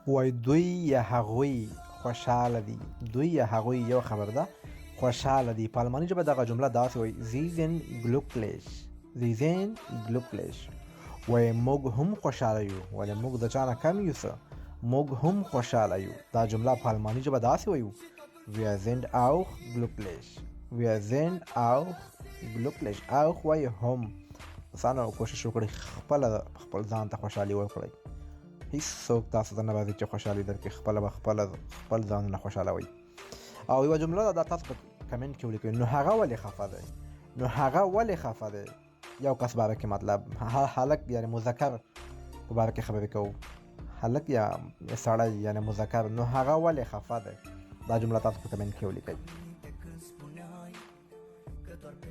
وای دوی یا هغوی خوشحاله دي. دوی یا هغوی یو خبر ده، خوشحاله دي. په الماني ژبه دغه جمله داسې وایي: Sie sind glücklich. Sie sind glücklich. وای موږ هم خوشحاله یو. ولې موږ د چا نه کم یو څه؟ موږ هم خوشحاله یو. دا جمله په الماني ژبه داسې وایو: Wir sind auch glücklich. Wir sind auch glücklich. Auch وایي هم. اسانه کوشش وکړئ، خپله خپل ځان ته خوشحالي ورکړئ. هیڅ څوک تاسو ته نه راځي چې خوشحالي درکړي، خپله به خپله خپل ځانونه خوشحالوئ. او یوه جمله ده، دا تاسو په کمنټ کې ولیکئ: نو هغه ولې خفه دی؟ نو هغه ولې خفه دی؟ یو کس باره کې، مطلب هلک یعنی مذکر په باره کې خبرې کوو، هلک یا سړی یعنی مذکر. نو هغه ولې خفه دی؟ دا جمله تاسو په کمنټ کې ولیکئ. Aminte când spuneai că doar pe